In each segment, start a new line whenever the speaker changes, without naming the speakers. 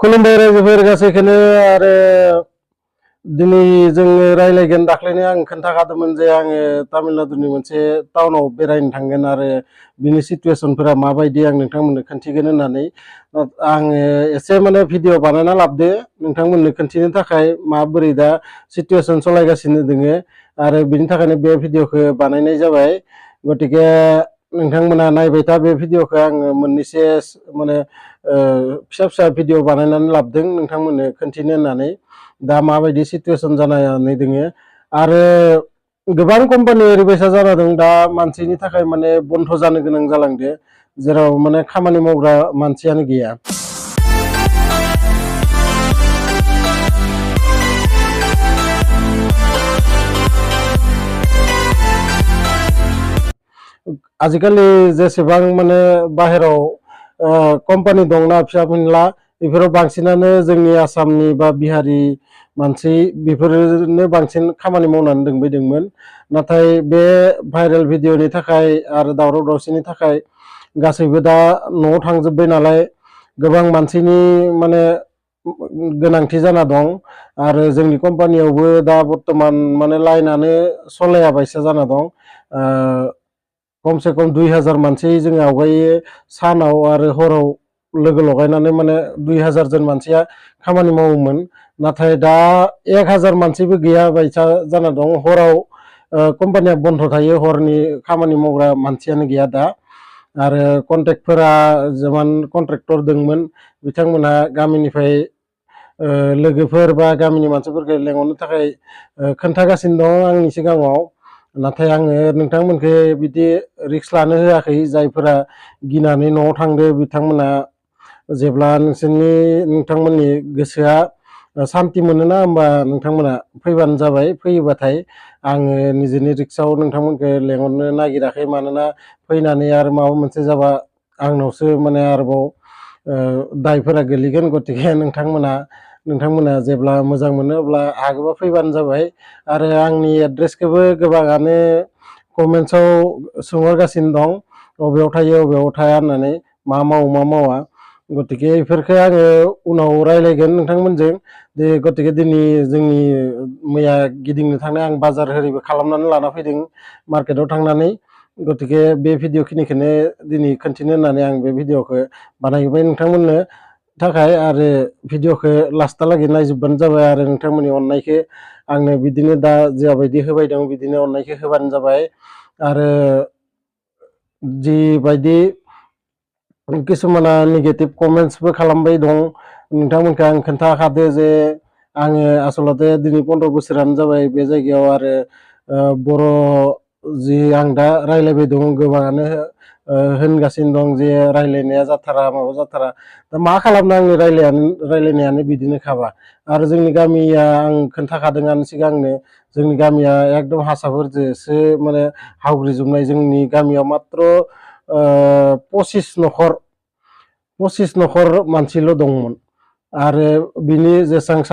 खुलुमबाय रायजोफोर गासैखौनो आरो दिनै जोङो रायलायगोन दाख्लैनो आं खोन्थाखादोंमोन जे आङो तामिलनाडुनि मोनसे टाउनाव बेरायनो थांगोन आरो बिनि सिचुवेसनफोरा माबायदि आं नोंथांमोननो खोन्थिगोन होननानै आङो एसे माने भिडिअ बानायना लाबोदो नोंथांमोननो खोन्थिनो थाखाय माबोरै दा सिचुवेसन सलायगासिनो दोङो आरो बिनि थाखायनो बे भिडिअखौ बानायनाय जाबाय। गतिके नोंथांमोना नायबाय था बे भिडिअखौ आङो मोननैसो माने फिसा फिसा भिडिअ बानायनानै लाबोदों नोंथांमोननो खोन्थिनो होननानै दा माबायदि सिचुवेसन जानानै दोङो आरो गोबां कम्पानि ओरैबायसा जाना दं दा मानसिनि थाखाय माने बन्द जानो गोनां जालांदो जेराव माने खामानि मावग्रा मानसियानो गैया। आजिखालि जेसेबां माने बाहेराव कम्पानि दंना फिसा फिनला बेफोराव बांसिनानो जोंनि आसामनि बा बिहारि मानसि बेफोरनो बांसिन खामानि मावनानै दोनबोदोंमोन। नाथाय बे भाइरेल भिडिअनि थाखाय आरो दावराव दावसिनि थाखाय गासैबो दा न'आव थांजोब्बाय नालाय गोबां मानसिनि माने गोनांथि जाना दं आरो जोंनि कम्पानियावबो दा बर्तमान माने लाइनानो सलायाबायसा जाना दं। खमसे खम 2000 मानसि जों आवगायो सानाव आरो हराव लोगो लगायनानै माने 2000 जन मानसिया खामानि मावोमोन। नाथाय दा 1000 मानसिबो गैया बायसा जाना दं। हराव कम्पानिया बन्द थायो, हरनि खामानि मावग्रा मानसियानो गैया दा आरो कन्ट्रेक्टफोरा जेमान कन्ट्रेक्टर दंमोन बिथांमोनहा गामिनिफ्राय लोगोफोर बा गामिनि मानसिफोरखौ लेंहरनो थाखाय खोन्थागासिनो दं आंनि सिगाङाव। नाथाय आङो नोंथांमोनखौ बिदि रिक्स लानो होआखै। जायफोरा गिनानै न'आव थांदो बिथांमोना जेब्ला नोंथांमोननि गोसोआ सान्ति मोनोना होमबा नोंथांमोना फैबानो जाबाय। फैयोबाथाय आङो निजेनि रिक्सआव नोंथांमोनखौ लेंहरनो नागिराखै, मानोना फैनानै आरो माबा मोनसे जाबा आंनावसो माने आरोबाव दायफोरा गोलैगोन। गतिके नोंथांमोना जेब्ला मोजां मोनो अब्ला हागोबा फैबानो जाबाय। आरो आंनि एड्रेसखौबो गोबाङानो कमेन्ट्सआव सोंहरगासिनो दं बबेयाव थायो बबेयाव थाया होननानै, मा मावो मा मावा। गतिके बेफोरखौ आङो उनाव रायलायगोन नोंथांमोनजों। गतिके दिनै जोंनि मैया गिदिंनो थांनाय आं बाजार ओरैबो खालामनानै लाना फैदों मार्केटाव थांनानै। गतिके बे भिडिअ खिनिखौनो दिनै खोन्थिनो होननानै आं बे भिडिअखौ बानायबाय नोंथांमोननो थाखाय। आरो भिडिअखौ लास्टहालागै नायजोबबानो जाबाय आरो नोंथांमोननि अननायखौ आंनो बिदिनो दा जाबायदि होबाय दं बिदिनो अननायखौ होबानो जाबाय। आरो जिबायदि किसुमाना नेगेटिभ कमेन्ट्सबो खालामबाय दं नोंथांमोनखौ आं खोन्थाखादो जे आङो आसलते दिनै 15 बोसोरानो जाबाय बे जायगायाव आरो बर' जि आं दा रायलायबाय दं गोबाङानो होनगासिनो दं जे रायलायनाया जाथारा माबा जाथारा। दा मा खालामनो, आंनि रायलायनायानो बिदिनोखाबा। आरो जोंनि गामिया आं खोन्थाखादोंआनो सिगांनो, जोंनि गामिया एकदम हारसाफोरजोंसो माने हावग्रिजोबनाय। जोंनि गामियाव मात्र 25 न'खर मानसिल' दंमोन आरो बिनि जेसेबां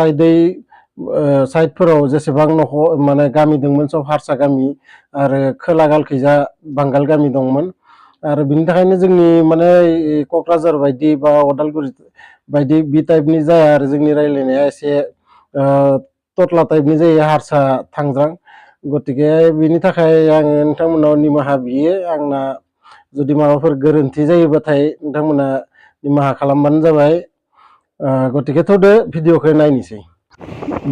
साइडफोराव जेसेबां न'खर माने गामि दंमोन सब हारसा गामि आरो खोला गालखैजा बांगाल गामि दंमोन। आरो बिनि थाखायनो जोंनि माने क'क्राझार बायदि बा अदालगुरि बायदि बि टाइपनि जाया आरो जोंनि रायलायनाया एसे ततला टाइपनि जायो, हारसा थांज्रां। गतिके बिनि थाखाय आङो नोंथांमोनाव निमाहा बियो। आंना जुदि माबाफोर गोरोन्थि जायोबाथाय नोंथांमोना निमाहा खालामबानो जाबाय। गतिके थ'दो भिडिअखौ नायनोसै।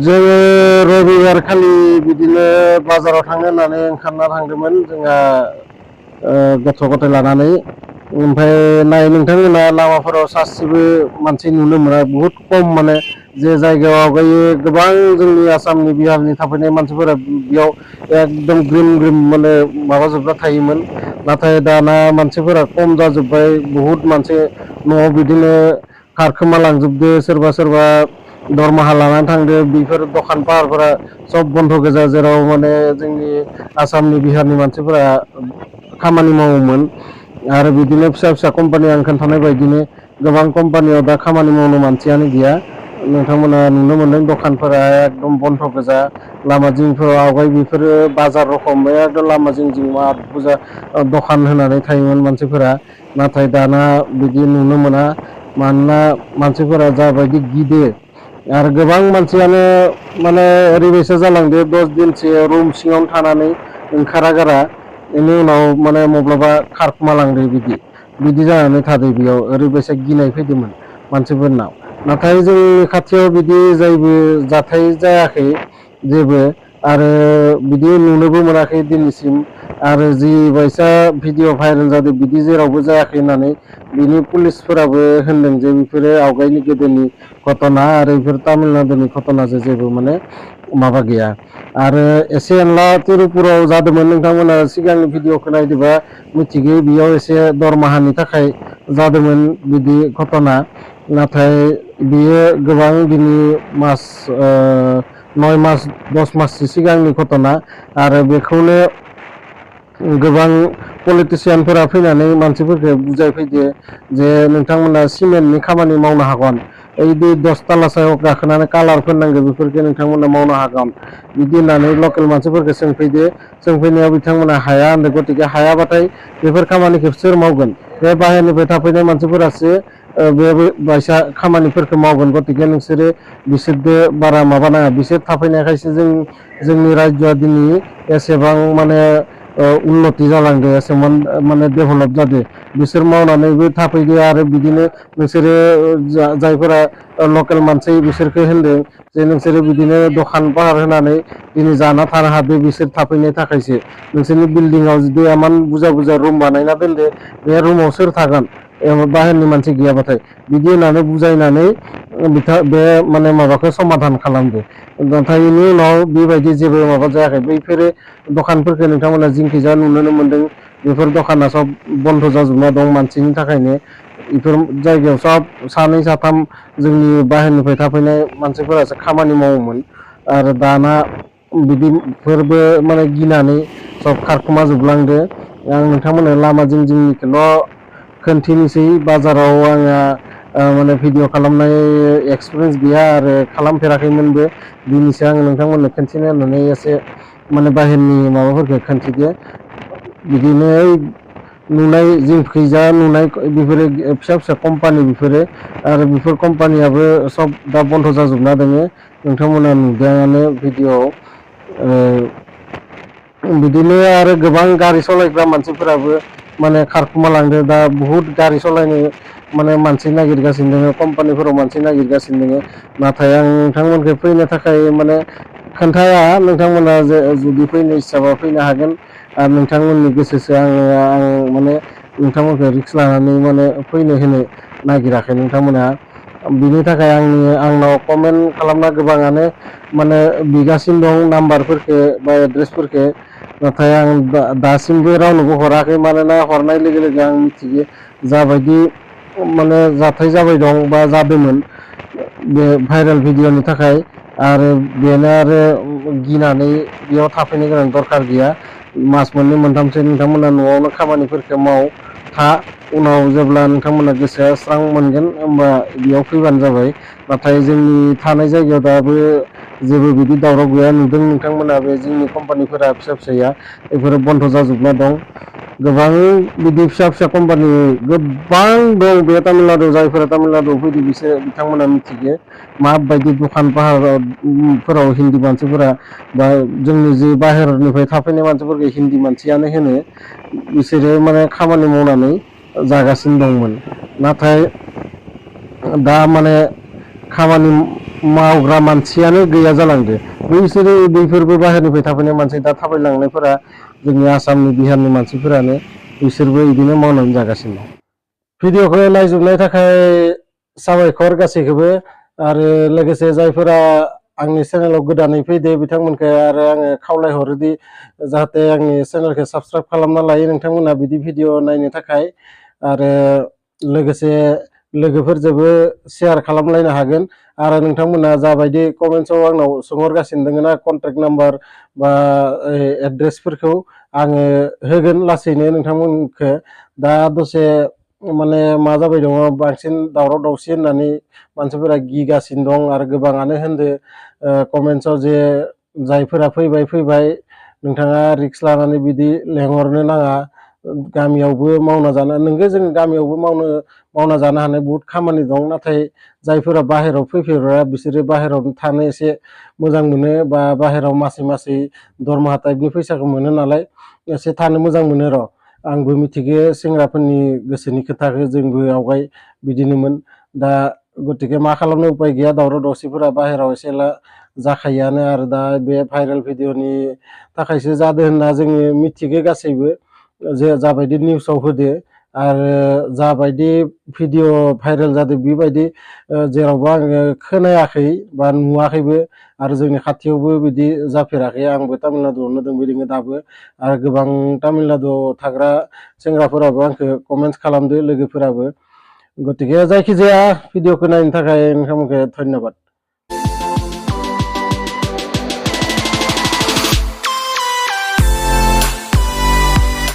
जोङो रबिबार खालि बिदिनो बाजाराव थांनो होननानै ओंखारना थांदोंमोन जोंहा गथ' गथाय लानानै। ओमफ्राय नोंथांमोना लामाफोराव सासेबो मानसि नुनो मोना, बुहुद खम। माने जे जायगायाव आवगायो गोबां जोंनि आसामनि बिहारनि थाफैनाय मानसिफोरा बेयाव एकदम ग्रिम ग्रिम माने माबाजोबना थायोमोन। नाथाय दाना मानसिफोरा खम जाजोब्बाय, बुहुद मानसि न'आव बिदिनो खारखोमा लांजोबदो। सोरबा सोरबा दरमाहा लानानै थांदो। बेफोर दखान पाहारफोरा सब बन्द गोजा, जेराव माने जोंनि आसामनि बिहारनि मानसिफोरा खामानि मावोमोन। आरो बिदिनो फिसा फिसा कम्पानि आं खोन्थानाय बायदिनो गोबां कम्पानियाव दा खामानि मावनो मानसियानो गैया। नोंथांमोना नुनो मोनदों दखानफोरा एकदम बन्द गोजा। लामा जिंफोराव आवगाय बेफोरो बाजार रखम एकदम लामा जिं जिं मार बुरजा दखान होनानै थायोमोन मानसिफोरा। नाथाय दाना बिदि नुनो मोना। मानोना मानसिफोरा जाबायदि गिदो आरो गोबां मानसियानो माने ओरैबायसा जालांदो 10 दिनसो रुम सिङावनो थानानै ओंखारा गारा बेनि उनाव माने माब्लाबा खारखुमालांदो बिदि जानानै थादो बेयाव ओरैबायसा गिनाय फैदोंमोन मानसिफोरनाव नाथाय जोंनि खाथियाव बिदि जेबो जाथाय जायाखै जेबो आरो बिदि नुनोबो मोनाखै दिनैसिम आरो जि बायसा भिडिअ भाइरेल जादों बिदि जेरावबो जायाखै होननानै बिनि पुलिसफोराबो होनदों जे बेफोरो आवगायनि गोदोनि घटना आरो बेफोर तामिलनाडुनि घटनाजों जेबो माने माबा गैया आरो एसे एनला तिरुपुराव जादोंमोन नोंथांमोना सिगांनि भिडिअखौ नायदोंबा मिथिगौ बेयाव एसे दरमाहानि थाखाय जादोंमोन बिदि घटना नाथाय बियो गोबां दिनै मास 9 मास 10 माससो सिगांनि घटना आरो बेखौनो गोबां पलिटिसियानफोरा फैनानै मानसिफोरखौ बुजायफैदो जे नोंथांमोना सिमेन्टनि खामानि मावनो हागोन ओइ 10 ताला सायाव गाखोनानै कालार फोननांगौ बेफोरखौ नोंथांमोना मावनो हागोन बिदि होननानै लकेल मानसिफोरखौ सोंफैनायाव बिथांमोना हाया होनदों गतिके हायाबाथाय बेफोर खामानिखौ सोर मावगोन बे बाहेरनिफ्राय थाफैनाय मानसिफोरासो बे बायसा खामानिफोरखौ मावगोन गतिके नोंसोरो बिसोरदो बारा माबा नाङा बिसोर थाफैनायखायसो जोंनि रायजोआ दिनै एसेबां माने उन्नति जालांदो एसेबां माने डेभेलप जादों बिसोर मावनानैबो थाफैदो आरो बिदिनो नोंसोरो जायफोरा लकेल मानसि बिसोरखौ होनदों जे नोंसोरो बिदिनो दखान पाहार होनानै दिनै जाना थानो हादों बिसोर थाफैनो थाखायसो नोंसोरनि बिल्डिंआव जुदि इमान बुरजा बुरजा रुम बानायना दोनदो बे रुमाव सोर थागोन बाहेरनि मानसि गैयाबाथाय बिदि होननानै बुजायनानै बे माने माबाखौ समाधान खालामदो नाथाय बेनि उनाव बेबायदि जेबो माबा जायाखै बैफोरो दखानफोरखौ नोंथांमोना जिंखिजा नुनो मोन्दों बेफोर दखाना सब बन्द' जाजोबना दं मानसिनि थाखायनो बेफोर जायगायाव सब सानै साथाम जोंनि बाहेरनिफ्राय थाफैनाय मानसिफोरासो खामानि मावोमोन आरो दाना बिदिफोरबो माने गिनानै सब खारखुमा जोबलांदो आं नोंथांमोननो लामा जिंनिखौल' खोन्थिनोसै बाजाराव आंहा माने भिडिअ खालामनाय एक्सपिरियेन्स गैया आरो खालामफेराखैमोनबो दिनैसो आङो नोंथांमोननो खोन्थिनो होननानै एसे माने बाहेरनि माबाफोरखौ खोन्थिदो बिदिनो नुनाय जिंखैजा नुनाय बेफोरो फिसा फिसा कम्पानि बेफोरो आरो बेफोर कम्पानियाबो सब दा बन्द' जाजोबना दोङो नोंथांमोना नुदोंआनो भिडिअआव बिदिनो आरो गोबां गारि सालायग्रा मानसिफोराबो माने खारखुमा लांदो दा बुहुद गारि सालायनो माने मानसि नागिरगासिनो दङ कम्पानिफोराव मानसि नागिरगासिनो दङ नाथाय आं नोंथांमोनखौ फैनो थाखाय माने खोन्थाया नोंथांमोना जुदि फैनो इस्साबा फैनो हागोन आरो नोंथांमोननि गोसोसो आं माने नोंथांमोनखौ रिक्स लानानै माने फैनो होनो नागिराखै नोंथांमोना बिनि थाखाय आंनाव कमेन्ट खालामना गोबाङानो माने बिगासिनो दं नाम्बारफोरखौ बा एड्रेसफोरखौ नाथाय आं दासिमबो रावनोबो हराखै मानोना हरनाय लोगो लोगो आं मिथियो जाबायदि माने जाथाय जाबाय दं बा जादोंमोन बे भाइरेल भिडिअनि थाखाय आरो बेनो आरो गिनानै बेयाव थाफैनो गोनां दरखार गैया मास मोननै मोनथामसो नोंथांमोना न'आवनो खामानिफोरखौ था उनाव जेब्ला नोंथांमोना गोसोआ स्रां मोनगोन होमबा बेयाव फैबानो जाबाय नाथाय जोंनि थानाय जायगायाव दाबो जेबो बिदि दावराव गैया नुदों नोंथांमोना बे जोंनि कम्पानिफोरा फिसा फिसाया बेफोरो बन्द' जाजोबना दं गोबां बिदि फिसा फिसा कम्पानि गोबां दं बे तामिलनाडुआव जायफोरा तामिलनाडुआव फैदो बिथांमोना मिथिगो माबायदि दखान पाहारफोराव हिन्दी मानसिफोरा बा जोंनि जि बाहेरनिफ्राय थाफैनाय मानसिफोरखौ हिन्दी मानसियानो होनो बिसोरो माने खामानि मावनानै जागासिनो दंमोन नाथाय दा माने खामानि मावग्रा मानसियानो गैया जालांदो बैफोरबो बाहेरनिफ्राय थाफैनाय मानसि दा थाबायलांनायफोरा जोंनि आसामनि बिहारनि मानसिफोरानो बिसोरबो बिदिनो मावनानै जागासिनो दं भिडिअखौ नायजोबनायनि थाखाय साबायखर गासैखौबो आरो लोगोसे जायफोरा आंनि चेनेलाव गोदानै फैदो बिथांमोनखौ आरो आङो खावलायहरोदि जाहाथे आंनि चेनेलखौ साबसक्राइब खालामना लायो नोंथांमोना बिदि भिडिअ नायनो थाखाय आरो लोगोसे लोगोफोरजोंबो शेयार खालामलायनो हागोन आरो नोंथांमोना जाबायदि कमेन्ट्सआव आंनाव सोंहरगासिनो दङ ना कन्टेक्ट नाम्बार बा एड्रेसफोरखौ आङो होगोन लासैनो नोंथांमोनखौ दा दसे माने मा जाबाय दङ बांसिन दावराव दावसि होननानै मानसिफोरा गिगासिनो दं आरो गोबाङानो होनदो कमेन्ट्सआव जे जायफोरा फैबाय नोंथाङा रिक्स लानानै बिदि लेंहरनो नाङा गामियावबो मावना जानो नोंगो जों गामियावबो मावना जानो हानाय बहुत खामानि दं नाथाय जायफोरा बाहेराव फैफेरा बिसोरो बाहेराव थानो एसे मोजां मोनो बा बाहेराव मासै दरमाहा टाइपनि फैसाखौ मोनो नालाय एसे थानो मोजां मोनो र' आंबो मिथिगो सेंग्राफोरनि गोसोनि खोथाखौ जोंबो आवगाय बिदिनोमोन दा गतिके मा खालामनो उपाय गैया दावराव दावसिफोरा बाहेराव एसेला जाखायोआनो आरो दा बे भाइरेल भिडिअनि थाखायसो जादों होनना जोङो मिथिगो गासैबो जे जाबायदि निउसाव होदो आरो जाबायदि भिडिअ भाइरेल जादों बेबायदि जेरावबो आङो खोनायाखै बा नुवाखैबो आरो जोंनि खाथियावबो बिदि जाफेराखै आंबो तामिलनाडुआवनो दंबायदोङो दाबो आरो गोबां तामिलनाडुआव थाग्रा सेंग्राफोराबो आंखौ कमेन्ट खालामदो लोगोफोराबो गतिके जायखिजाया भिडिअखौ नायनो थाखाय नोंथांमोनखौ धन्यबाद।